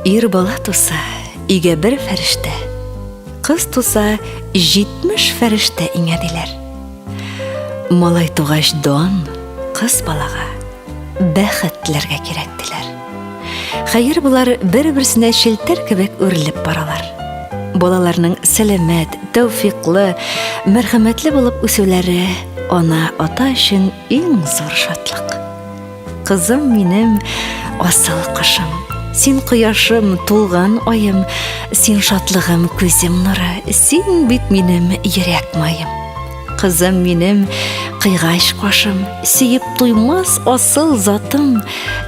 Ир бала туса, өйгә бер фәрештә, кыз туса, 70 фәрештә иңә диләр. Малай тугач дан, кыз балага бәхет теләргә кирәк диләр. Хәер, болар бер-берсенә челтәр кебек үрелеп баралар. Балаларның сәламәт, тәүфиклы, мәрхәмәтле булып үсүләре ана, ата өчен иң зур шатлык. Кызым минем, асыл кошым. Син кояшым, тулган аем, син шатлыгым, күзем нуры, син бит минем йөрәк маем. Кызым минем, кыйгач кашым, сөеп туймас асыл затым,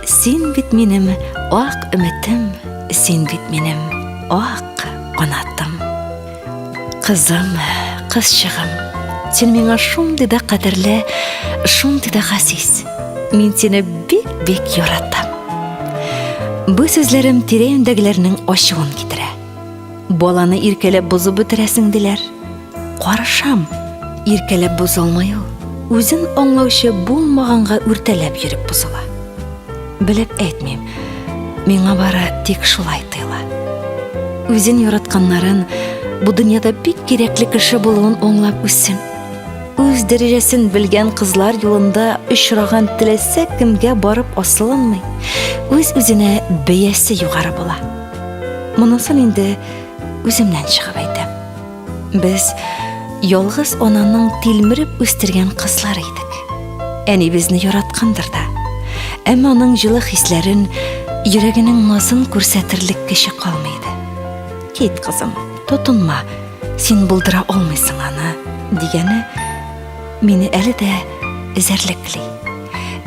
син бит минем ак өметем, син бит минем ак канатым. Кызым, кызчыгым, син миңа шундый да кадерле, шундый да газиз. Мин сине бик-бик яратам. Бу сүзләрем тирә-юньдәгеләрнең ачуын китерә. Баланы иркәләп бозып бетерәсең, диләр. Карышам. Иркәләп бозылмый ул. Үзен аңлаучы булмаганга үртәләп йөреп бозыла. Белеп әйтмим. Миңа бары тик шулай тоела. Үзен яратканнарын, бу дөньяда бик кирәкле кеше булуын аңлап үссен. Үз дәрәҗәсен белгән кызлар юлында очраган теләсә кемгә барып асылынмый. Үз-үзенә бәясе югары була. Монысын инде үземнән чыгып әйтәм. Без ялгыз ананың тилмереп үстергән кызлары идек. Әни безне яраткандыр да. Әмма аның җылы хисләрен, йөрәгенең назын күрсәтерлек кеше калмый иде. Кит, кызым, тотынма, син булдыра алмыйсың аны, дигәне мине әле дә эзәрлекли.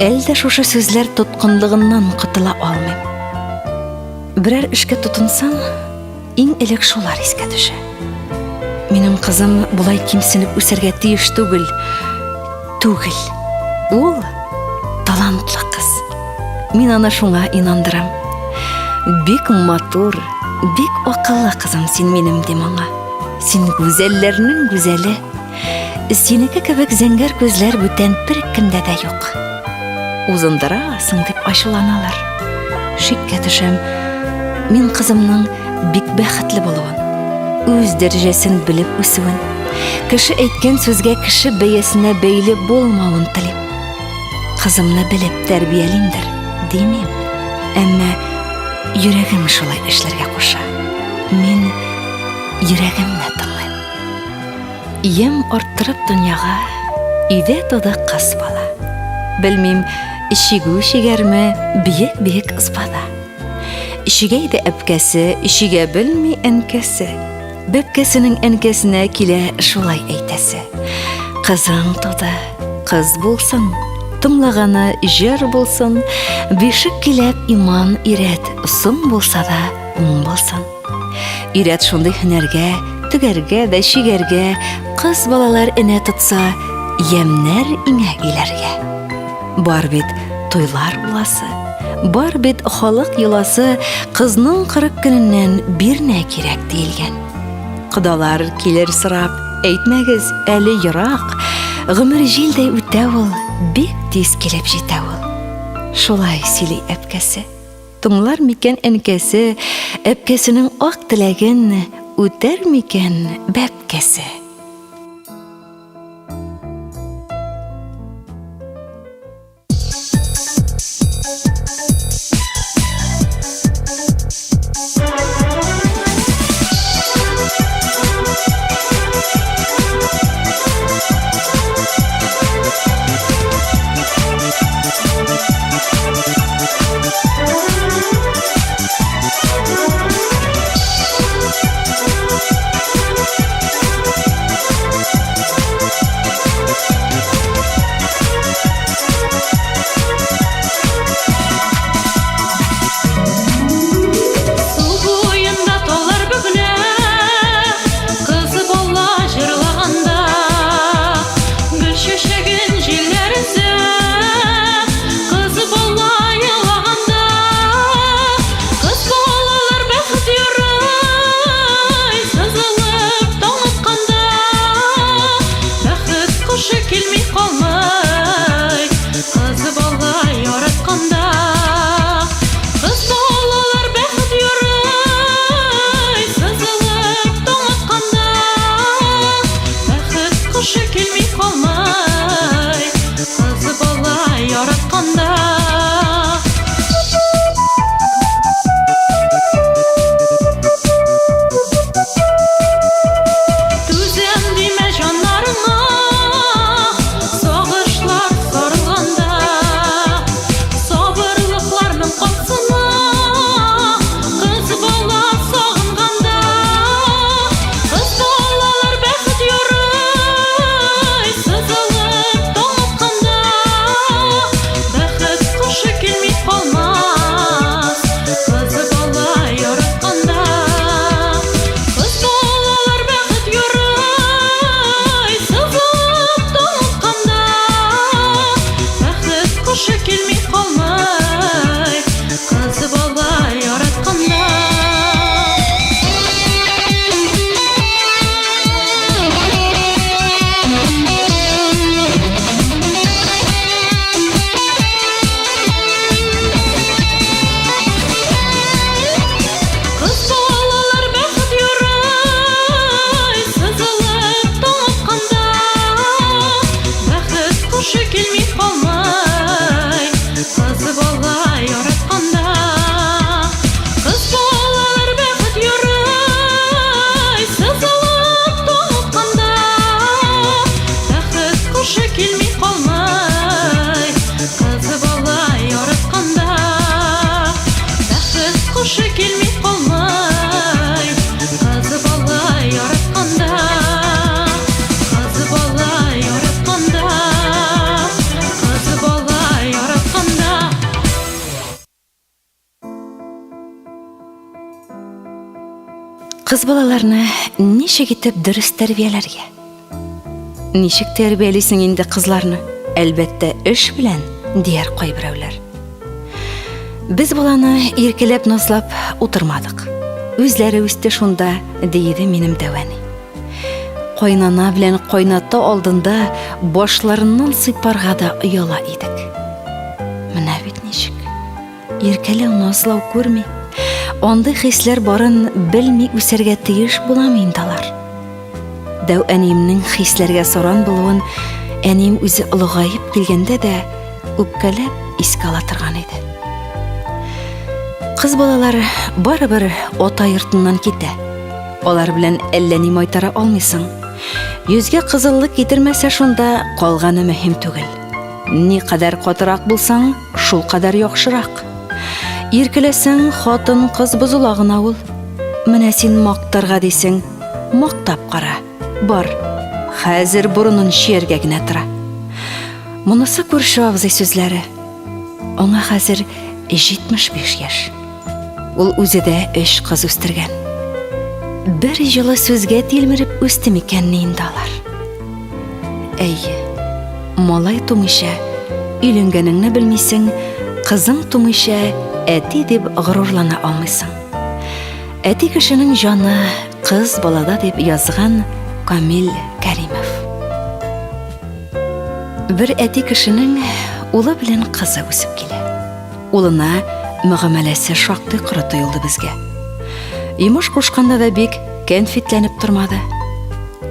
Әле дә шушы сүзләр тоткынлыгыннан котыла алмыйм. Берәр эшкә тотынсам, Иң элек шулар искә төшә. Минем кызым болай кимсенеп үсәргә тиеш түгел. Түгел. Ул талантлы кыз. Мин аны шуңа инандырам. Бик матур, бик акыллы кызым син минем, дим аңа. Син гүзәлләрнең гүзәле. Синеке кебек зәңгәр күзләр бүтән беркемдә дә юк. Узындырасың дип ачуланалар. Шиккә төшәм. Мин кызымның бик бәхетле булуын, үз дәрәҗәсен белеп үсүен, кеше әйткән сүзгә кеше бәясенә бәйле булмавын телим. Кызымны белеп тәрбиялимдер, димим. Әмма йөрәгем шулай эшләргә куша. Мин йөрәгемне тыңлыйм. Ем арттырып дөньяга өйдә туды кыз бала. Белмим, чигү чигәрме биек-биек ызбада. Чигә иде әбкәсе, чигә белми әнкәсе. Бәбкәсенең әнкәсенә килә шулай әйтәсе. Кызың туды, кыз булсын, тыңлаганы җыр булсын, бишек киләп иман өйрәт, соң булса да уң булсын. Өйрәт шундый һөнәргә, тегәргә дә чигәргә, кыз балалар энә тотса, ямьнәр иңә өйләргә. Бар бит туйлар буласы, бар бит халык йоласы, кызның 40 көненнән бирнә кирәк диелгән. Кодалар килер сорап, әйтмәгез, әле ерак, гомер җилдәй үтә ул, бик тиз килеп җитә ул. Шулай сөйли әбкәсе. Тыңлар микән әнкәсе, әбкәсенең ак теләген үтәр микән бәбкәсе? яратканда. Түзәм димә җаннарыңа, сагышлар сарылганда. Сабырлыкларның катсына, кыз бала сагынганда. Кыз балалар бәхет ярый, сызылып таң атканда. Бәхет кошы килми калмас, кыз бала яратканда. Кыз балалар бәхет ярый, сызылып таң атканда. Бәхет кошы килми калмый, кыз бала яратканда. Кыз балалар бәхет ярый, сызылып таң атканда. Бәхет кошы килми калмый, кыз бала яратканда. Кыз балалар бәхет ярый, сызылып таң атканда. Бәхет кошы килми калмый, кыз бала яратканда. Бәхет кошы килми калмый, кыз бала яратканда. Кыз бала яратканда, кыз бала яратканда. Кыз балаларны ничек итеп дөрес тәрбияләргә? Ничек тәрбиялисең инде кызларны? Әлбәттә, эш белән, дияр кайберәүләр. Без баланы иркәләп назлап утырмадык. Үзләре үсте шунда, диде минем дәү әни. Кайнана белән кайната алдында башларыннан сыйпарга да ояла идек. Менә бит ничек. Иркәләү, назлау күрми, андый хисләр барын белми үсәргә тиеш буламы инде алар? Дәү әниемнең хисләргә саран булуын әнием үзе олыгаеп килгәндә дә үпкәләп искә ала торган иде. Кыз балалар барыбер ата йортыннан китә. Алар белән әллә ни майтара алмыйсың. Йөзгә кызыллык китермәсә шунда калганы мөһим түгел. Никадәр катырак булсаң, шул кадәр яхшырак. Иркәләсәң, хатын кыз бозыла гына ул. Менә син мактарга дисең, мактап кара. Бар, хәзер борынын чияргә генә тора. Монысы күрше абзый сүзләре. Аңа хәзер 75 яшь. Ул үзе дә өч кыз үстергән. Бер җылы сүзгә тилмереп үсте микәнни инде алар? Әйе, малай тумыйча, өйләнгәнеңне белмисең, кызың тумыйча, әти дип горурлана алмыйсың. Әти кешенең җаны кыз балада дип язган Камил Кәримов. Бер әти кешенең улы белән кызы үсеп килә. Улына мөгамәләсе шактый коры тоелды безгә. Йомыш кушканда да бик кәнфитләнеп тормады.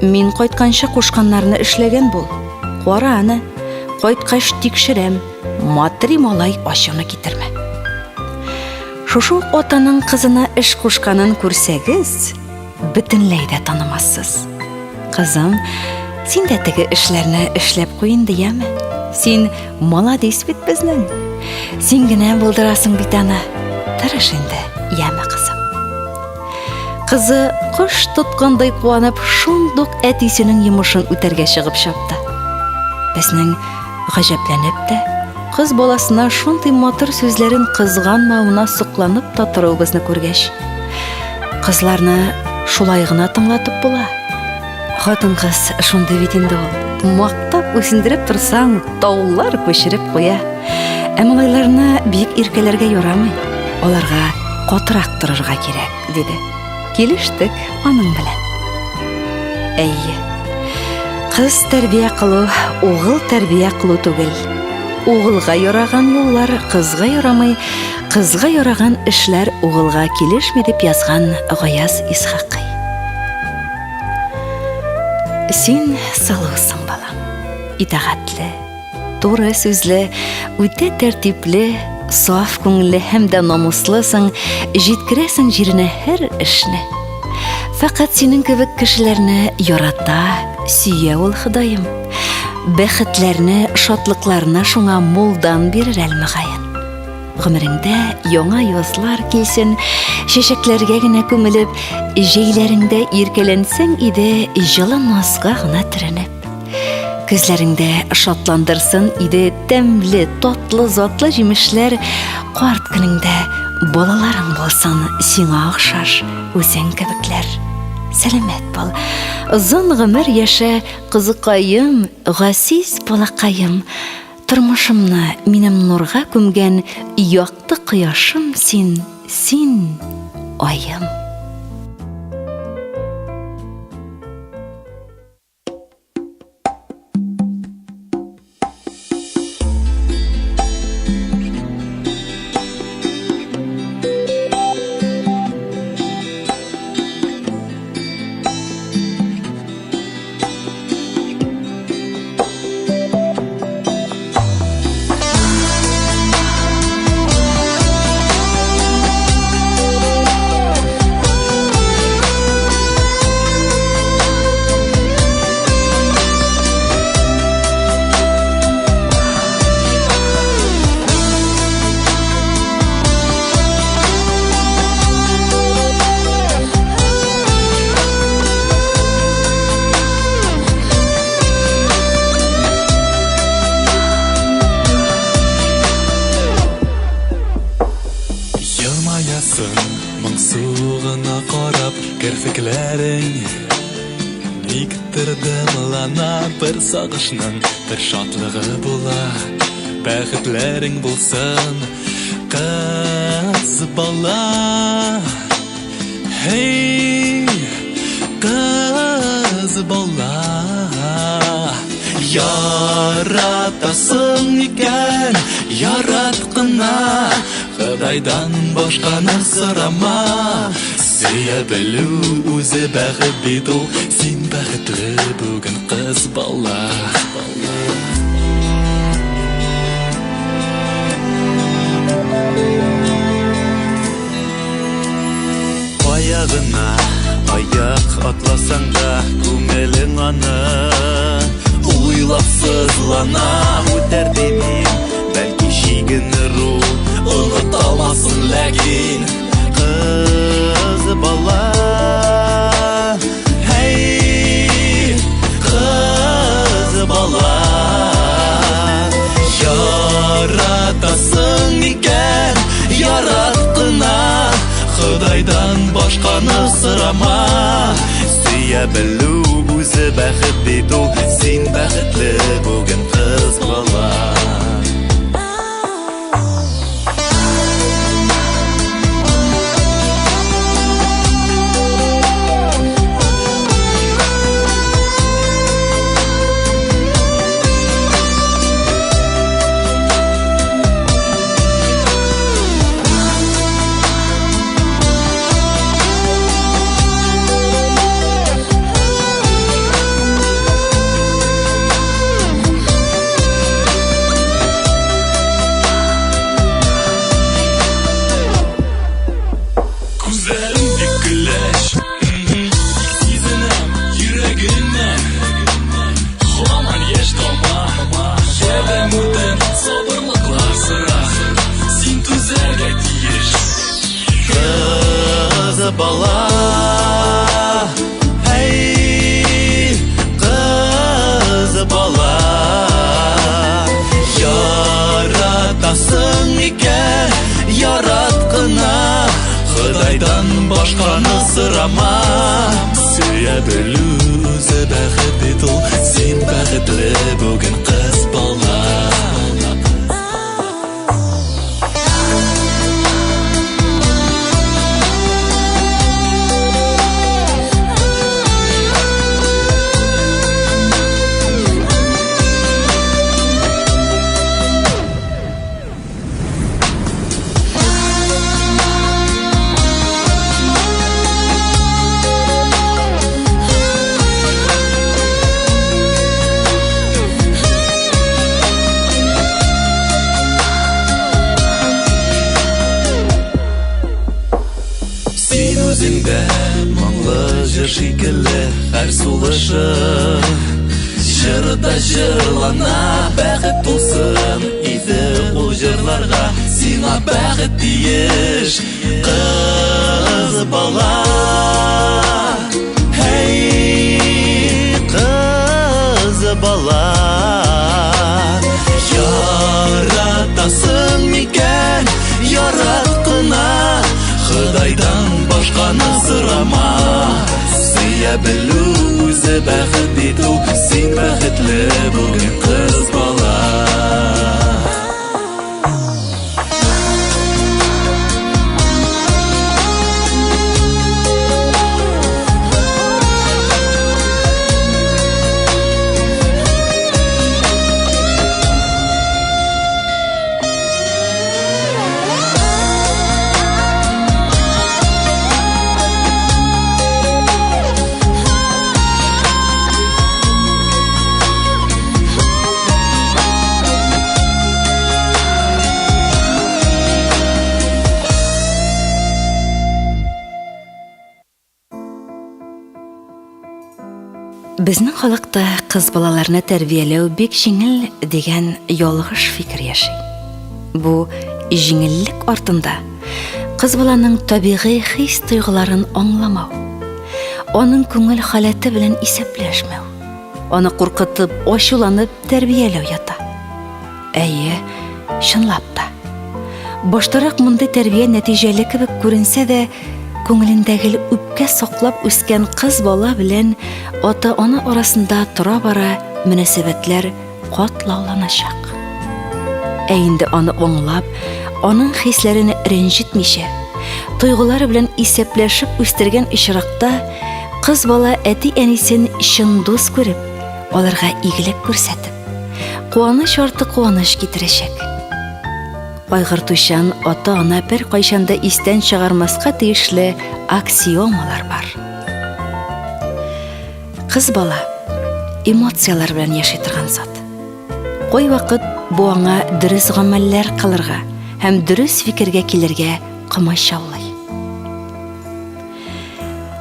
Мин кайтканчы кушканнарны эшләгән бул. Кара аны, кайткач тикшерәм, матри малай ачуны китермә. Шушы ук атаның кызына эш кушканын күрсәгез, бөтенләй дә танымассыз. Кызым, син дә теге эшләрне эшләп куй инде, яме? Син маладис бит безнең. Син генә булдырасың бит аны. Тырыш инде, яме, кызым. Кызы кош тоткандай куанып, шундук әтисенең йомышын үтәргә чыгып чапты. Безнең гаҗәпләнеп тә, кыз баласына шундый матур сүзләрен кызганмавына сокланып та торуыбызны күргәч, кызларны шулай гына тыңлатып була. Хатын-кыз шундый бит инде ул. Мактап үсендереп торсаң, таулар күчереп куя. Ә малайларны бик иркәләргә ярамый. Аларга катырак торырга кирәк, диде. Килештек аның белән. Әйе. Кыз тәрбия кылу, угыл тәрбия кылу түгел. Угылга яраган юллар кызга ярамый, кызга яраган эшләр угылга килешми дип язган Гаяз Исхакый. Син сылусың, балам, итагатьле. туры сүзле, үтә тәртипле, саф күңелле һәм дә намуслысың, җиткерәсең җиренә һәр эшне. Фәкать синең кебек кешеләрне ярата, сөя ул Ходаем. Бәхетләрне, шатлыкларны шуңа мулдан бирер әлмөгаен. Гомереңдә яңа язлар килсен, чәчәкләргә генә күмелеп, җәйләреңдә иркәләнсәң иде җылы назга гына төренеп. Көзләреңдә шатландырсын иде тәмле, татлы, затлы җимешләр, карт көнеңдә балаларың булсын сиңа охшаш үзең кебекләр. Сәламәт бул, озын гомер яшә, кызыкаем, газиз балакаем. Тормышымны минем нурга күмгән якты кояшым син, син, аем. Елмаясың, моңсу гына карап, керфекләрең Никтер дымлана бер сагышның бер шатлыгы була. Бәхетләрең булсын, кыз бала. Һей, кыз бала. Яратасың икән, ярат кына, Ходайдан башканы сорама. Сөя белү үзе бәхет бит ул, син бәхетле бүген кыз бала. Кая гына аяк атласаң да, күңелең аны уйлап сызлана. Үтәр димим, бәлки чигенер ул, оныта алмасын ләкин кыз бала. Һәй, кыз бала. Яратасың икән, ярат кына, Ходайдан башканы сорама. Сөя белү үзе бәхет бит ул, син бәхетле бүген кыз бала. Күзләрең бик көләч, тик сизенәм йөрәгеңнән. Һаман яшь тама, Адәм үтен сабырлыклар сора. Син түзәргә тиеш. Кыз бала, әй, кыз бала. Яратасың икән, ярат кына, Ходайдан башканы сорама. Сөя белү үзе бәхет бит ул, син бәхетле бүген кыз бала. һәр сулышың. Җырда җырлана, бәхет тулсын иде ул җырларга. Сиңа бәхет тиеш, кыз бала. Һәй, кыз бала. Яратасың микән, ярат кына, Ходайдан башканы сорама. Сөя белү үзе бәхет бит ул, син бәхетле бүген, кыз бала. Безнең халыкта кыз балаларны тәрбияләү бик җиңел дигән ялгыш фикер яши. Бу җиңеллек артында кыз баланың табигый хис-тойгыларын аңламау, аның күңел халәте белән исәпләшмәү, аны куркытып, ачуланып тәрбияләү ята. Әйе, чынлап та. Баштарак мондый тәрбия нәтиҗәле кебек күренсә дә, күңелендә гел үпкә саклап үскән кыз бала белән ата-ана арасында тора-бара мөнәсәбәтләр катлауланачак. Ә инде аны аңлап, аның хисләрен рәнҗетмичә, тойгылары белән исәпләшеп үстергән очракта, кыз бала әти-әнисен чын дус күреп, аларга игелек күрсәтеп, куаныч арты куаныч китерәчәк. Кайгыртучан ата-ана беркайчан да истән чыгармаска тиешле аксиомалар бар. Кыз бала эмоцияләр белән яши торган зат. Кайвакыт бу аңа дөрес гамәлләр кылырга һәм дөрес фикергә килергә комачаулый.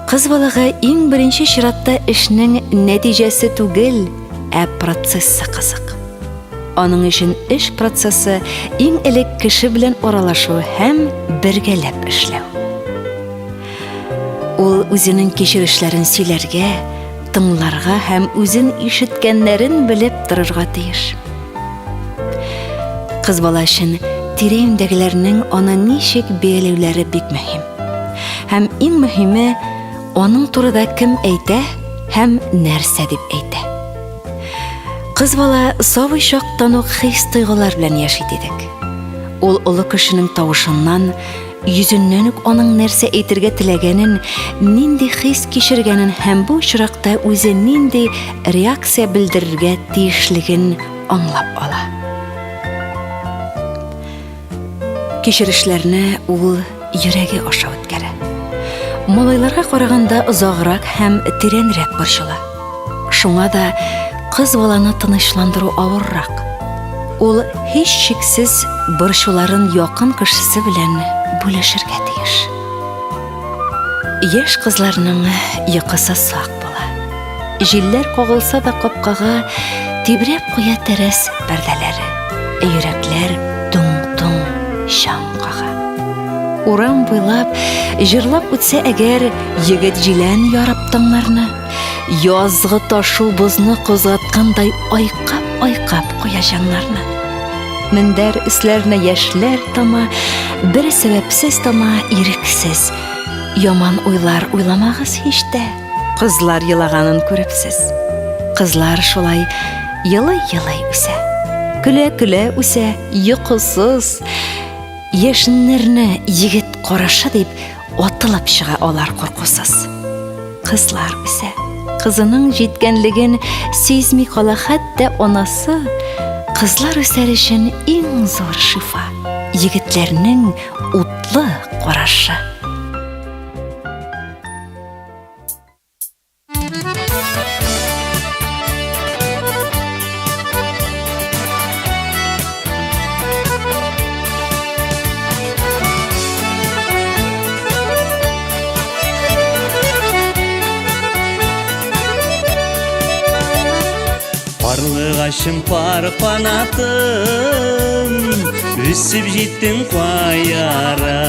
Кыз балага иң беренче чиратта эшнең нәтиҗәсе түгел, ә процессы кызык. Аның өчен эш процессы иң элек кеше белән аралашу һәм бергәләп эшләү. Ул үзенең кичерешләрен сөйләргә, тыңларга һәм үзен ишеткәннәрен белеп торырга тиеш. Кыз бала өчен тирә-юньдәгеләрнең аны ничек бәяләүләре бик мөһим. Һәм иң мөһиме, аның турыда кем әйтә һәм нәрсә дип әйтә. Кыз бала сабый чактан ук хис-тойгылар белән яши дидек. Ул олы кешенең тавышыннан, йөзеннән үк аның нәрсә әйтергә теләгәнен, нинди хис кичергәнен һәм бу очракта үзе нинди реакция белдерергә тиешлеген аңлап ала. Кичерешләрне ул йөрәге аша үткәрә. Малайларга караганда озаграк һәм тирәнрәк борчыла. Шуңа да кыз баланы тынычландыру авыррак. Ул һичшиксез борчуларын якын кешесе белән бүлешергә тиеш. Яшь кызларның йокысы сак була. Җилләр кагылса да капкага, тибрәп куя тәрәз пәрдәләре. Йөрәкләр туң-туң чаң кага. Урам буйлап җырлап үтсә әгәр егет җилән ярып таңнарны, язгы ташу бозны кузгаткандай айкап-айкап куя җаннарны. Мендәр өсләренә яшьләр тама, бер сәбәпсез тама, ирексез. Яман уйлар уйламагыз һич тә. Кызлар елаганын күрепсез. Кызлар шулай елый-елый үсә. Көлә-көлә үсә, йокысыз. Яшеннәрне егет карашы дип атылып чыга алар куркусыз. Кызлар үсә. Кызының җиткәнлеген сизми кала хәтта анасы. Кызлар үсәр өчен иң зур шифа егетләрнең утлы карашы. Карлыгачым пар канатым, Үсеп җиттең каяра.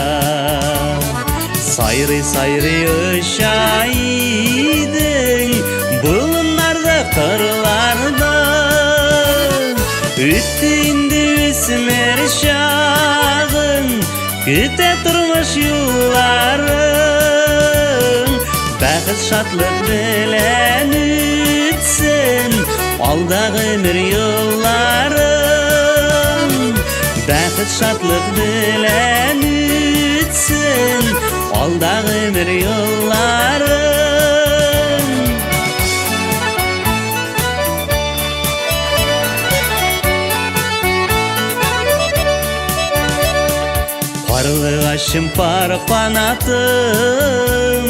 Сайрый-сайрый оча идең, Болыннарда, кырларда. Үтте инде үсмер чагың, Көтә тормыш юлларын. Бәхет шатлык белән үтсен Алда гомер юлларын. Бәхет шатлык белән үтсен Алда гомер юлларын. Карлыгачым пар канатым,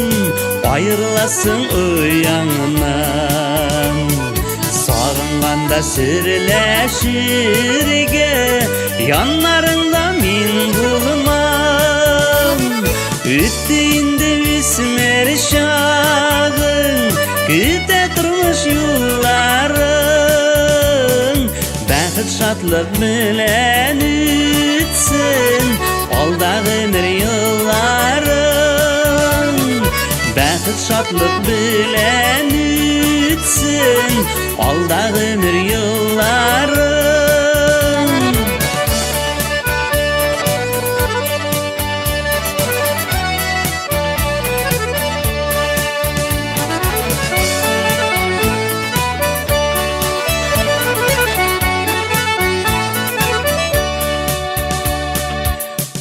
Аерыласың ояңнан. Сагынганда серләшергә, Яннарыңда мин булмам. Үтте инде үсмер чагың, Көтә тормыш юлларың. Бәхет шатлык белән үтсен Алда гомер елларың. Бәхет шатлык белән үтсен Алда гомер елларың.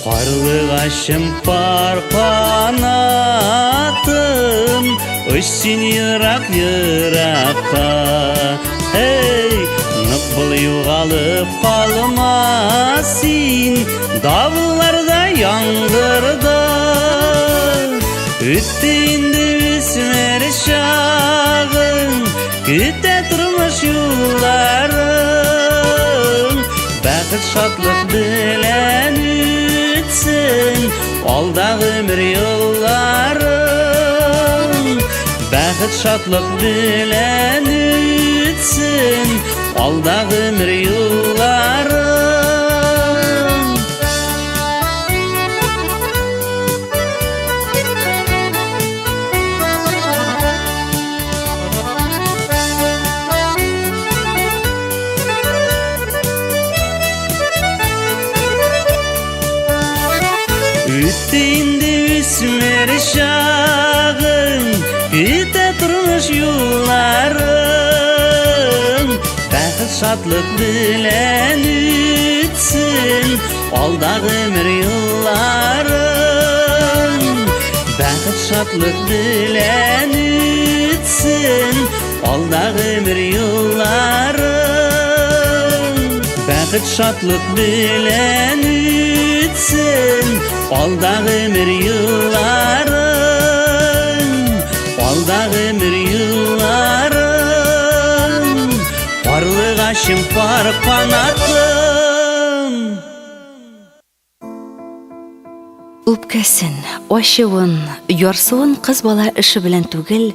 Карлыгачым пар канатым, Оч син ерак еракка. Эй, нык бул югалып калма син Давылларда, яңгырда. Үтте инде үсмер чагың, Көтә тормыш юлларың. Бәхет шатлык белән үтсен Алда гомер елларың. Бәхет шатлык белән үтсен Алда гомер юлларың. Үтте инде үсмер чагың, Көтә тормыш юлларың. Бәхет шатлык белән үтсен Алда гомер елларың. Бәхет шатлык белән үтсен Алда гомер елларың. Бәхет шатлык белән үтсен Алда гомер елларың. Алда гомер елларың. Карлыгачым пар канатым. Үпкәсен, ачуын, ярсуын кыз бала эше белән түгел,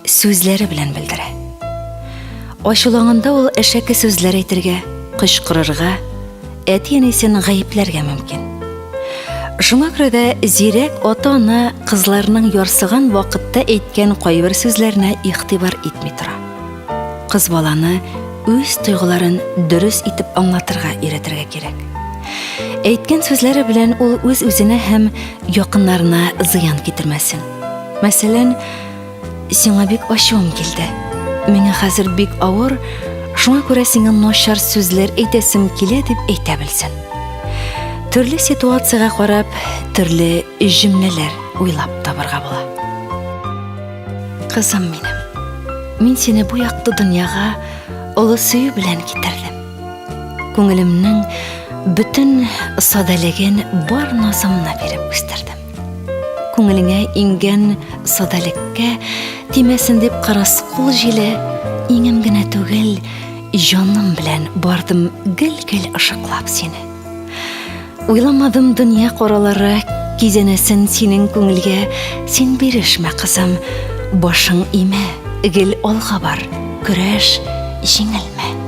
сүзләре белән белдерә. Ачуланганда ул әшәке сүзләр әйтергә, кычкырырга, әти-әнисен гаепләргә мөмкин. Шуңа күрә дә зирәк ата-ана кызларының ярсыган вакытта әйткән кайбер сүзләренә игътибар итми тора. Кыз баланы үз тойгыларын дөрес итеп аңлатырга өйрәтергә кирәк. Әйткән сүзләре белән ул үз-үзенә һәм якыннарына зыян китермәсен. Мәсәлән, сиңа бик ачуым килде. Миңа хәзер бик авыр, шуңа күрә сиңа начар сүзләр әйтәсем килә дип әйтә белсен. Төрле ситуациягә карап, төрле җөмләләр уйлап табарга була. Кызым минем, мин сине бу якты дөньяга олы сөю белән китердем. Күңелемнең бөтен садәлеген бар назымны биреп үстердем. Күңелеңә иңгән садәлеккә тимәсен дип кырыс кул җиле, иңем генә түгел, җаным белән бардым гел-гел ышыклап сине. Уйламадым дөнья каралары кизәнәсен синең күңелгә. Син бирешмә, кызым, башың имә, гел алга бар, көрәш, җиңелмә.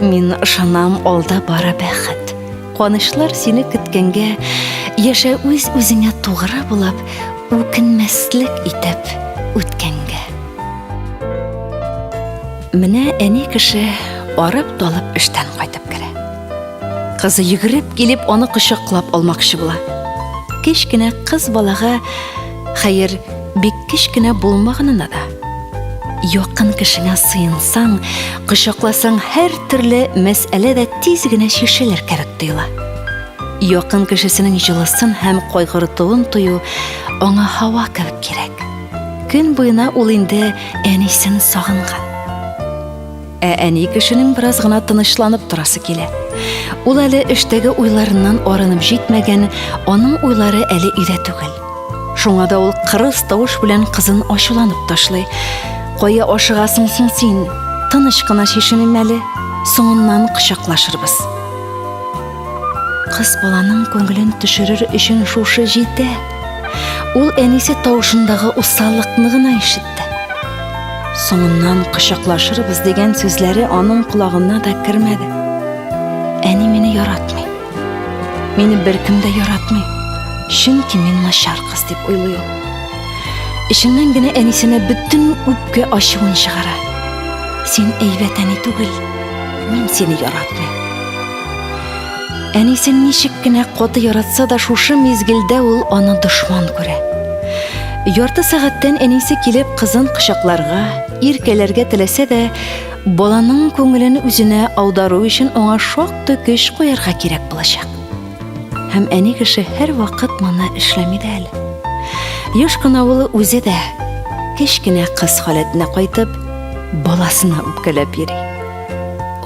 Мин ышанам, алда бары бәхет. Куанычлар сине көткәнгә, яшә үз-үзеңә тугры булып, үкенмәслек итеп үткәнгә. Менә әни кеше арып-талып эштән кайтып керә. Кызы йөгереп килеп аны кочаклап алмакчы була. Кечкенә кыз балага, хәер, бик кечкенә булмаганына да, якын кешеңә сыенсаң, кочакласаң һәр төрле мәсьәлә дә тиз генә чишелер кебек тоела. Якын кешесенең җылысын һәм кайгыртуын тою аңа һава кебек кирәк. Көн буена ул инде әнисен сагынган. Ә әни кешенең бераз гына тынычланып торасы килә. Ул әле эштәге уйларыннан арынып җитмәгән, аның уйлары әле өйдә түгел. Шуңа да ул кырыс тавыш белән кызын ачуланып ташлый. Кая ашыгасың соң син? Тыныч кына чишеним әле, соңыннан кочаклашырбыз. Кыз баланың күңелен төшерер өчен шушы җитә. Ул әнисе тавышындагы усаллыкны гына ишетте. Соңыннан кочаклашырбыз дигән сүзләре аның колагына да кермәде. Әни мине яратмый. Мине беркем дә яратмый. Чөнки мин начар кыз дип уйлый ул. Эченнән генә әнисенә бөтен үпкә ачуын чыгара. Син әйбәт әни түгел, мин сине яратмыйм. Әнисен ничек кенә каты яратса да, шушы мизгелдә ул аны дошман күрә. Ярты сәгатьтән әнисе килеп кызын кочакларга, иркәләргә теләсә дә, баланың күңелен үзенә аудару өчен аңа шактый көч куярга кирәк булачак. Һәм әни кеше һәрвакыт моны эшләми дә әле. Еш кына ул үзе дә кечкенә кыз халәтенә кайтып, баласына үпкәләп йөри.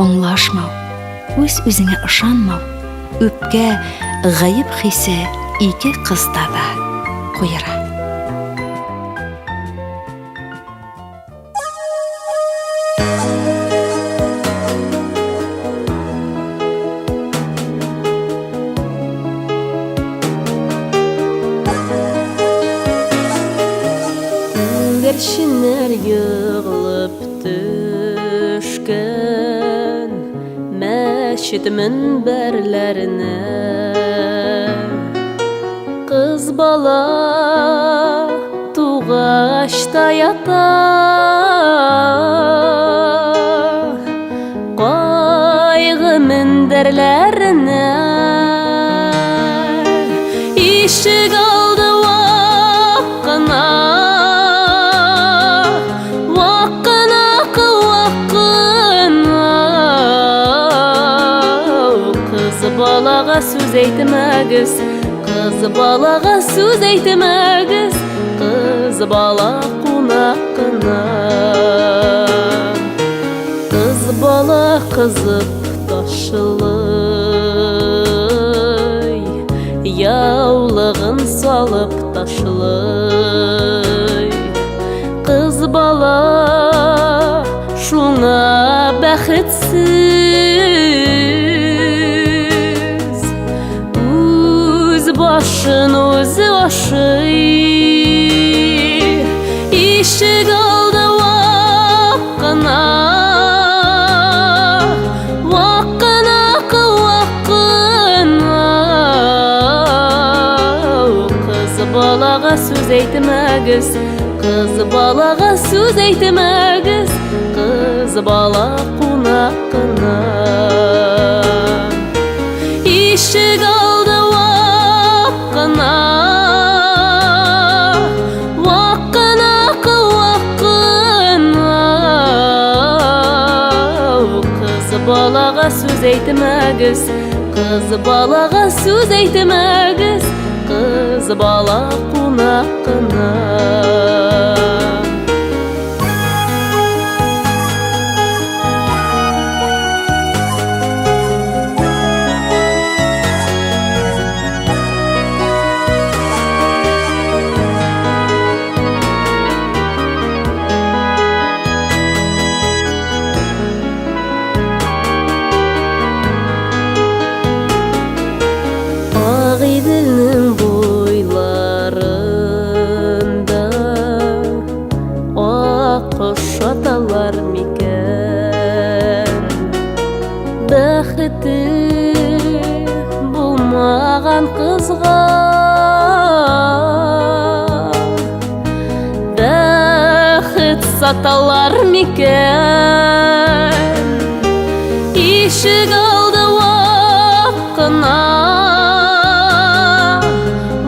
Аңлашмау, үз-үзеңә ышанмау, үпкә, гаеп хисе ике кызда да куера. Күгәрченнәр егылып төшкән мәчет мөнбәрләренә. Кыз бала тугач та ята Кайгы мендәрләренә. Ишек алды вак кына, вак кына, вак кына. Кыз балага сүз әйтмәгез, кыз балага сүз әйтмәгез, кыз бала кунак кына. Кыз бала кызып ташлый, Яулыгын салып ташлый. Кыз бала шуңа бәхетсез, Үз башын үзе ашый. Ишек алды вак кына, вак кына, вак кына. Кыз балага сүз әйтмәгез, кыз балага сүз әйтмәгез, кыз бала кунак кына. Ишек алды вак кына, вак кына, вак кына. Кыз балага сүз әйтмәгез, кыз балага сүз әйтмәгез, кыз бала кунак кына. Агыйделнең буйларында Аккош аталар микән? Бәхете булмаган кызга Бәхет саталар микән? Ишек алды вак кына,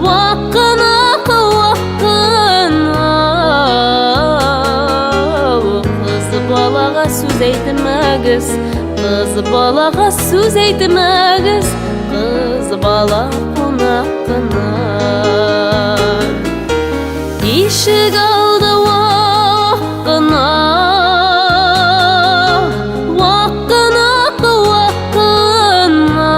вак кына, вак кына. Кыз балага сүз әйтмәгез, кыз балага сүз әйтмәгез, кыз бала кунак кына. Ишек алды вак кына, вак кына, вак кына.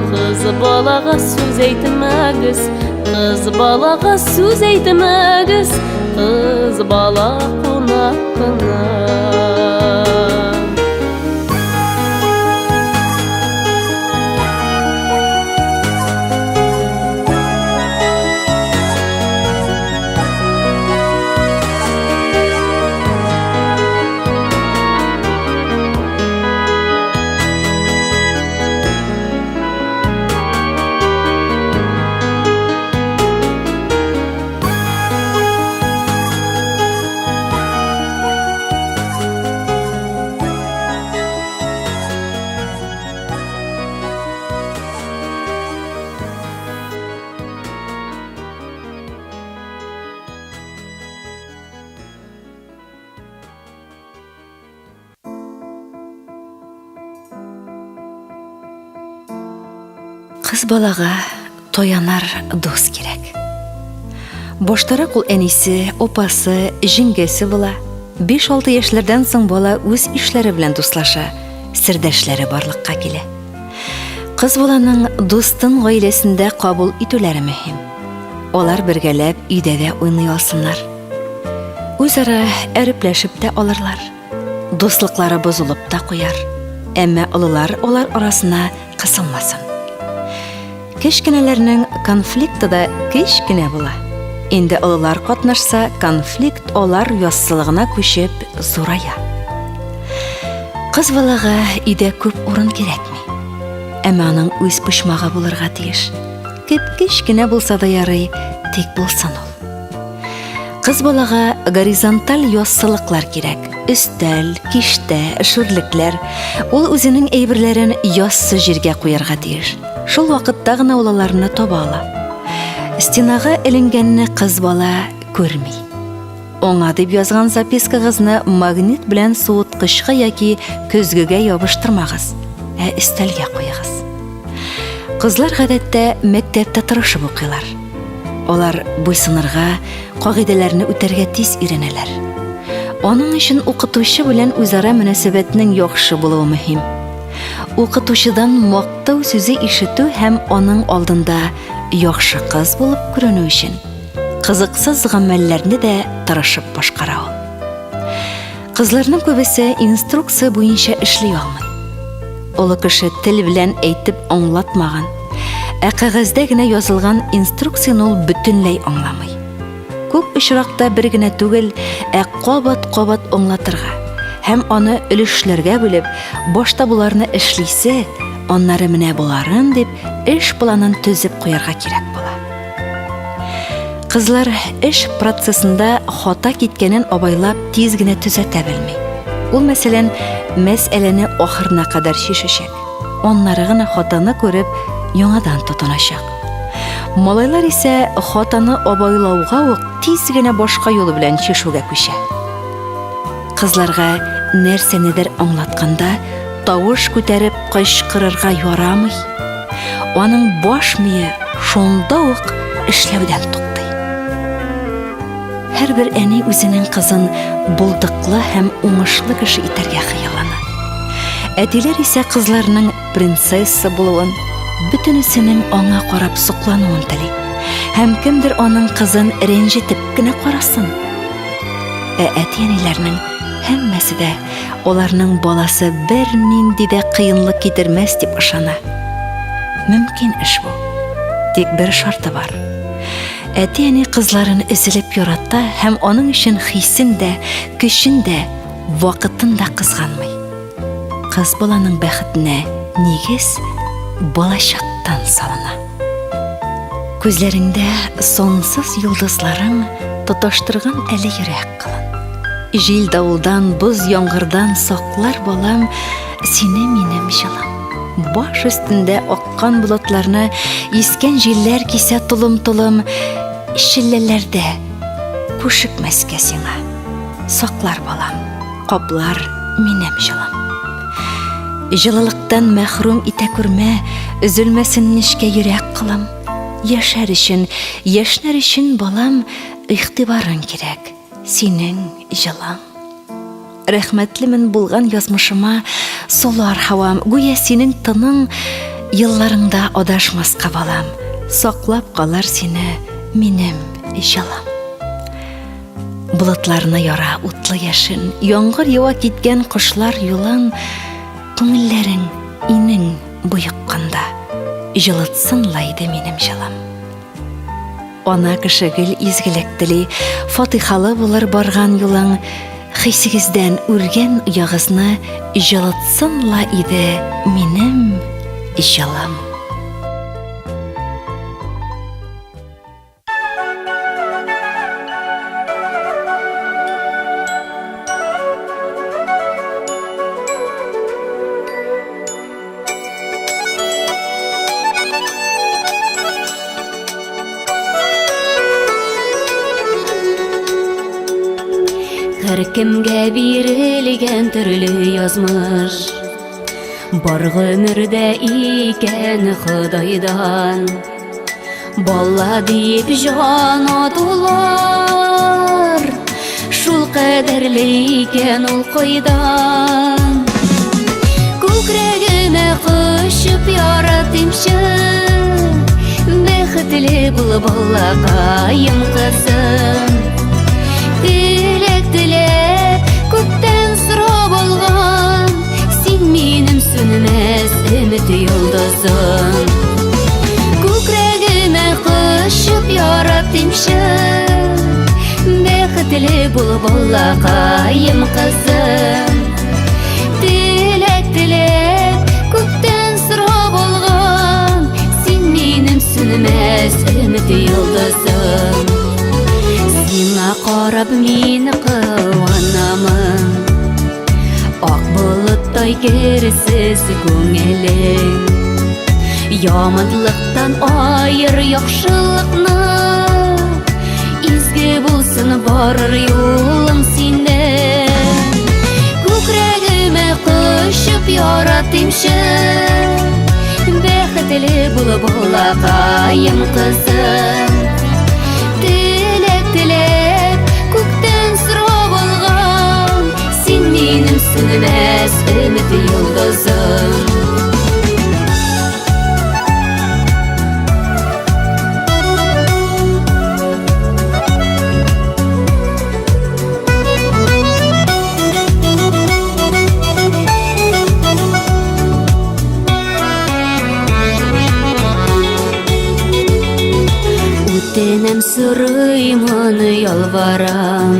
Кыз балага сүз әйтмәгез, кыз балага сүз әйтмәгез, кыз бала кунак кына. Кыз балага таянар дус кирәк. Баштарак ул әнисе, апасы, җиңгәсе була. 5-6 яшьләрдән соң бала үз ишләре белән дуслаша, сердәшләре барлыкка килә. Кыз баланың дустын гаиләсендә кабул итүләре мөһим. Алар бергәләп өйдә дә уйный алсыннар. Үзара әрепләшеп тә алырлар. Дуслыклары бозылып та куяр. Әмма олылар алар арасына кысылмасын. Кечкенәләрнең конфликты да кечкенә була. Инде олылар катнашса, конфликт алар яссылыгына күчеп зурая. Кыз балага өйдә күп урын кирәкми. Әмма аның үз почмагы булырга тиеш. Кеп-кечкенә булса да ярый, тик булсын ул. Кыз балага горизонталь яссылыклар кирәк. Өстәл, киштә, шүрлекләр. Ул үзенең әйберләрен яссы җиргә куярга тиеш. Шул вакытта гына ул аларны таба ала. Стенага эленгәнне кыз бала күрми. Аңа дип язган запискагызны магнит белән суыткычка яки көзгегә ябыштырмагыз, ә өстәлгә куегыз. Кызлар гадәттә мәктәптә тырышып укыйлар. Алар буйсынырга, кагыйдәләрне үтәргә тиз өйрәнәләр. Аның өчен укытучы белән үзара мөнәсәбәтнең яхшы булуы мөһим. Укытучыдан мактау сүзе ишетү һәм аның алдында яхшы кыз булып күренү өчен кызыксыз гамәлләрне дә тырышып башкара ул. Кызларның күбесе инструкция буенча эшли алмый. Олы кеше тел белән әйтеп аңлатмаган, ә кәгазьдә генә язылган инструкцияне ул бөтенләй аңламый. Күп очракта бер генә түгел, ә кабат-кабат аңлатырга һәм аны өлешләргә бүлеп, башта боларны эшлисе, аннары менә боларын дип, эш планын төзеп куярга кирәк була. Кызлар эш процессында хата киткәнен абайлап тиз генә төзәтә белми. Ул, мәсәлән, мәсьәләне ахырына кадәр чишәчәк. Аннары гына хатаны күреп, яңадан тотыначак. Малайлар исә хатаны абайлауга ук тиз генә башка юлы белән чишүгә күчә. Кызларга нәрсәнедер аңлатканда тавыш күтәреп кычкырырга ярамый. Аның баш мие шунда ук эшләүдән туктый. Һәрбер әни үзенең кызын булдыклы һәм уңышлы кеше итәргә хыяллана. Әтиләр исә кызларының принцесса булуын, бөтенесенең аңа карап соклануын тели. Һәм кемдер аның кызын рәнҗетеп кенә карасын. Ә әти-әниләрнең һәммәсе дә аларның баласы бернинди дә кыенлык китермәс дип ышана. Мөмкин эш бу. Тик бер шарты бар. Әти-әни кызларын өзелеп ярата һәм аның өчен хисен дә, көчен дә, вакытын да кызганмый. Кыз баланың бәхетенә нигез балачактан салына. Күзләреңдә сансыз йолдызларың тоташтырган әле йөрәк кылын. Җил давылдан, боз яңгырдан саклар балам сине минем җылым. Баш өстендә аккан болытларны искән җилләр кисә толым-толым, челләләрдә күшекмәскә сиңа. Саклар балам, каплар минем җылым. Җылылыктан мәхрүм итә күрмә, өзелмәсен нечкә йөрәк кылым. Яшәр өчен, яшьнәр өчен балам, игътибарың кирәк, синең җылың. Рәхмәтлемен булган язмышыма, сулар һавам, гүя синең тының, елларыңда адашмаска балам, саклап калыр сине минем җылым. Болытларны яра утлы яшен, яңгыр ява киткән кошлар юлын, күңелләрең инең боекканда, җылытсын ла иде минем җылым. Ана кеше гел изгелек тели, фатихалы булыр барган юлың, хисегездән үргән оягызны җылытсын ла иде минем җылым. Һәркемгә бирелгән төрле язмыш Бар гомердә икән Ходайдан Бала диеп җан атулар Шул кадәрле икән ул кайдан Күкрәгемә кочып яратыймчы Бәхетле бул балакаем кызым Теләк теләп күктән сорап алган Син минем сүнмәс өмет йолдызым Күкрәгемә кочып яратыймчы Бәхетле бул балакаем кызым Теләк теләп күктән сорап алган Син минем сүнмәс өмет йолдызым Сиңа карап мин куанамын Ак болыттай керсез күңелең Яманлыктан аер яхшылыкны Изге булсын барыр юлың синең Күкрәгемә кочып яратыймчы Бәхетле бул балакаем кызым Теләк теләп күктән сорап алган Син минем сүнмәс өмет йолдызым Үтенәм сорыймын ялварам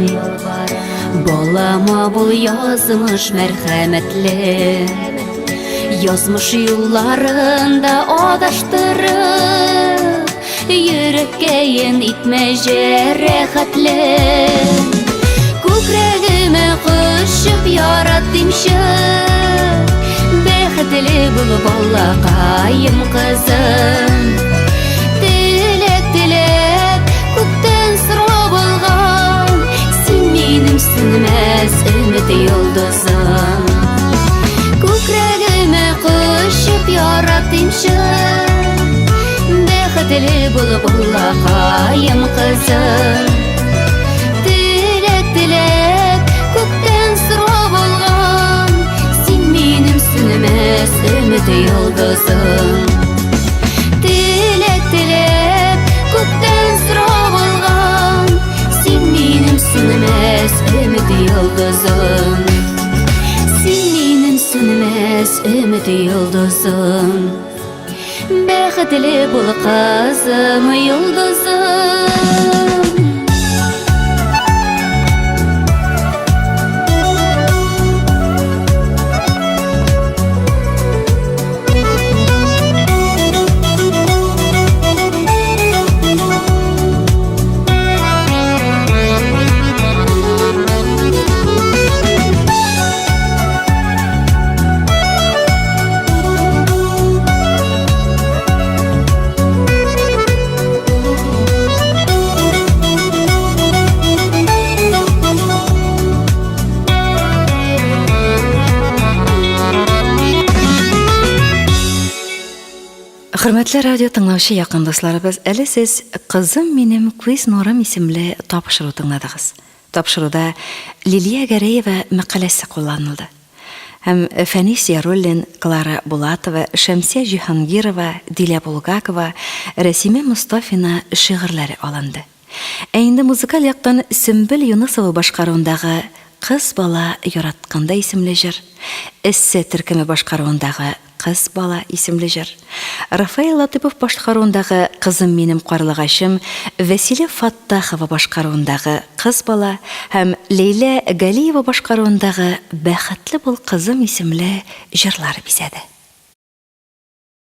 Балама бул язмыш мәрхәмәтле Язмыш юлларында адаштырып Йөрәккәен итмә җәрәхәтле Күкрәгемә кочып яратыймчы Бәхетле бул балакаем кызым Теләк теләп күктән сорап алган Син минем сүнмәс өмет йолдызым Күкрәгемә кочып яратыймчы Бәхетле бул балакаем кызым Теләк теләп күктән сорап алган Син минем сүнмәс өмет йолдызым Теләк теләп күктән сорап алган Син минем сүнмәс өмет йолдызым Син минем сүнмәс өмет йолдызым Бәхетле бул кызым йолдызым Хөрмәтле радио тыңлаучы якын дусларыбыз, әле сез Кызым минем күз нурым исемле тапшыру тыңладыгыз. Тапшыруда Лилия Гәрәева мәкаләсе кулланылды. Һәм Фәнис Яруллин, Клара Булатова, Шәмсия Җиһангирова, Дилә Булгакова, Рәсимә Мостафина шигырьләре алынды. Ә инде музыкаль яктан Сөмбел Юнысова башкаруындагы Кыз бала яратканда исемле җыр, Эссе төркеме башкаруындагы Кыз бала исемле җыр, Рафаэль Латыйпов башкаруындагы Кызым минем карлыгачым, Вәсилә Фаттахова башкаруындагы Кыз бала һәм Ләйлә Галиева башкаруындагы Бәхетле бул, кызым исемле җырлар бизәде.